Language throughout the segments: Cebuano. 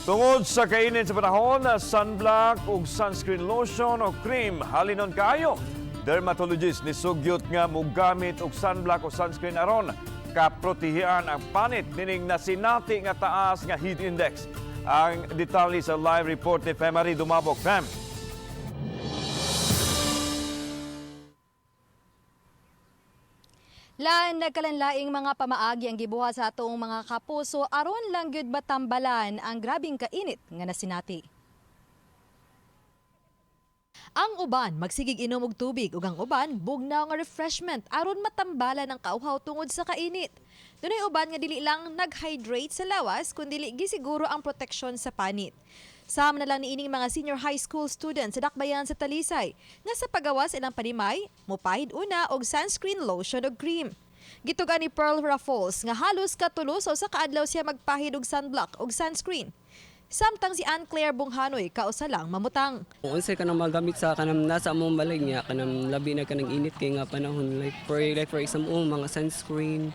Tungod sa kainit sa panahon, sunblock ug sunscreen lotion o cream halinon kaayo. Dermatologist nisugyot nga mogamit og sunblock o sunscreen aron kaprotehian ang panit nining nasinati nga taas nga heat index. Ang detalye sa live report ni Femary Dumabok. Fem. Lan nagkalanlaing mga pamaagi ang gibuhat sa atong mga kapuso aron lang gyud matambalan ang grabing kainit nga nasinati. Ang uban magsigig inom og tubig ug ang uban bugnaw nga refreshment aron matambalan ang kauhaw tungod sa kainit. Dunay uban nga dili lang nag-hydrate sa lawas kundi gisiguro ang proteksyon sa panit. Sama na lang niining mga senior high school students sa Dakbayan sa Talisay nga sa pagawas ilang panimay, mupahid una og sunscreen lotion og cream. Gitugan ni Pearl Raffles nga halos katulo sa usa ka adlaw siya magpahid og sunblock og sunscreen. Samtang si Ann Claire Bunghanoy kausa lang mamutang. Unsay kanang magamit sa kanang nasa among balay niya, kanang labi na kanang init kay nga panahon, like for example, mga sunscreen,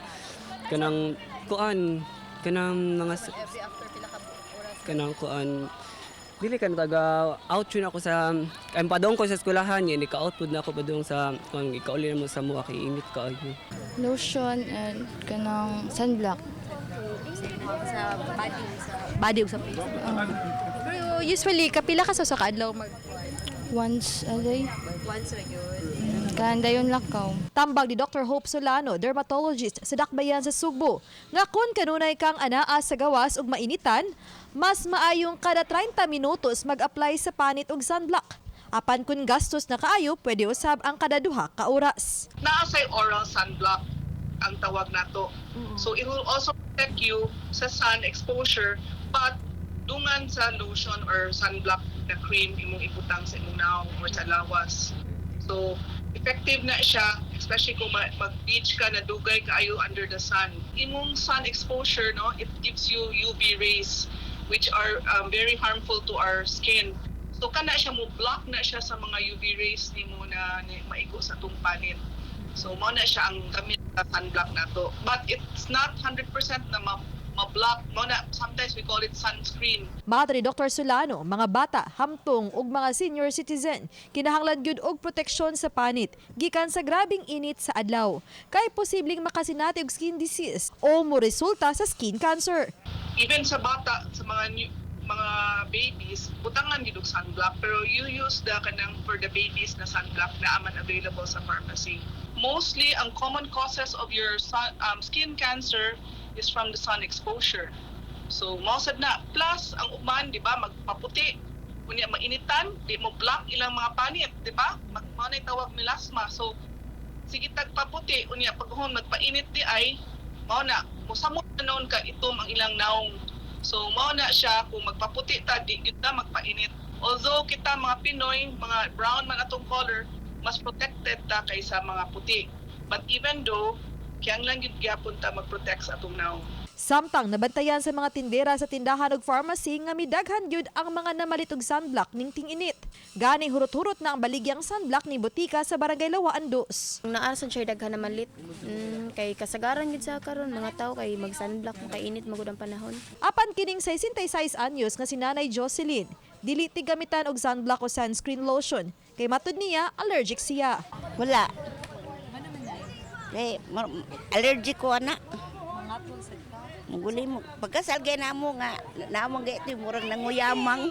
kanang kuan, kanang mga kanang kuan, dili kan taga out yun ako sa ay padong ko sa eskwelahan niya, ka out pud na ako padong sa kuan, ikauli na mo sa mua kay init kaayo. Lotion and kanang sunblock. Sa body ug sa face. Pero usually kapila ka sa usa ka adlaw mag Once a day. Once ra gyud. Kanang dayon lakaw. Tambag ni Dr. Hope Solano, dermatologist sa Dakbayan sa Sugbo, nga kung kanunay kang anaa sa gawas ug mainitan, mas maayong kada 30 minutos mag-apply sa panit og sunblock. Apan kung gastos na kaayo, pwede usab ang kada 2 ka oras. Naa say oral sunblock ang tawag nato. So it will also protect you sa sun exposure, but dungan sa lotion or sunblock na cream imong ibutang sa imong nawong or sa lawas. So effective na siya, especially kung mag-beach ka na dugay kaayo under the sun. Imong sun exposure, no, it gives you UV rays which are very harmful to our skin. So kana siya mo block na siya sa mga UV rays nimo na maigo sa atong panit. So mao na siya ang gamit sa sunblock nato. But it's not 100% na ma-block. Mao na sometimes we call it sunscreen. Matod ni Dr. Solano, mga bata, hamtong ug mga senior citizen kinahanglan gyud og proteksyon sa panit gikan sa grabing init sa adlaw. Kay posibleng makasinati og skin disease o mo resulta sa skin cancer. Even sa bata, sa mga new, mga babies, butangan gyud og sunblock, pero you use the kanang for the babies na sunblock na aman available sa pharmacy. Mostly ang common causes of your skin cancer is from the sun exposure. So mao sad na, plus ang uban, di ba, magpaputi unya mainitan, di mo block ilang mga panit, di ba? Mag mao na tawag melasma. So sige tagpaputi unya paghon magpainit di ay mao na mosamot na noon ka itom ang ilang naong. So mao na siya, kung magpaputi ta, di gyud ta magpainit. Although kita mga Pinoy, mga brown man atong color, mas protected ta kaysa mga puti. But even though, kinahanglan gyud gyapon ta mag-protect sa atong naong. Samtang nabantayan sa mga tindera sa tindahan ug pharmacy nga midaghan gyud ang mga namalit og sunblock ning ting-init. Gani hurot-hurot na ang baligyang sunblock ni botika sa Barangay Lawaan 2. Naa sad siya daghan na malit. Kay kasagaran gid sa karon mga tao kay mag sunblock, makainit magud ang panahon. Apan kining 66 anyos nga si Nanay Jocelyn, dili tigamitan og sunblock o sunscreen lotion kay matud niya allergic siya. Wala. Eh, allergic ko ana. Muguli mo. Pagkasalgay na mo nga, naamong gay ito, murag nanguyamang.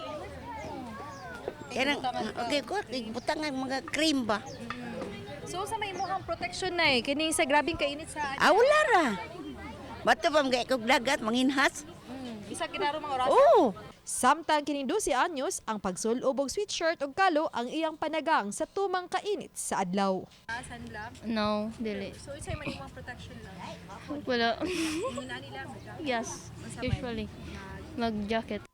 Kaya nang, okay ko, butang ang mga cream ba? So sa may imuhang protection na eh, kining sa grabing kainit sa Ah, wala ra. Bato pa mga ikog dagat, manginhas. Isa kinaro mga oras. Oo. Samtang kining 12 anyos, ang pagsulob og sweatshirt ug kalo ang iyang panagang sa tumang kainit sa adlaw. No, dili. So isa may imong protection lang. Wala. Yes, usually. Mag-jacket.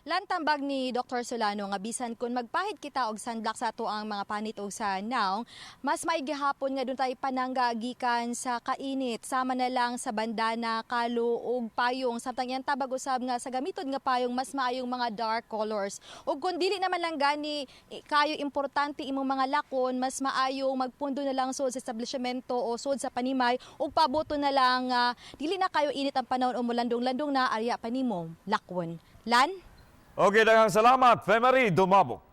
Lantambag ni Dr. Solano nga bisan kung magpahid kita og sunblock sa ato ang mga panit og sa naong, mas maigihapon nga dun tayo panangga gikan sa kainit, sama na lang sa bandana, kalo ug payong. Samtang yan tabag usab nga sa gamiton nga payong mas maayong mga dark colors. Ug kung dili naman lang gani kayo importante imong mga lakon, mas maayong magpundo na lang sud sa establishmento o sud sa panimay ug paboto na lang dili na kayo init ang panahon o mulandong-landong na arya pa nimo lakwon. Lan? Okay, daghang salamat, Femery Dumabok.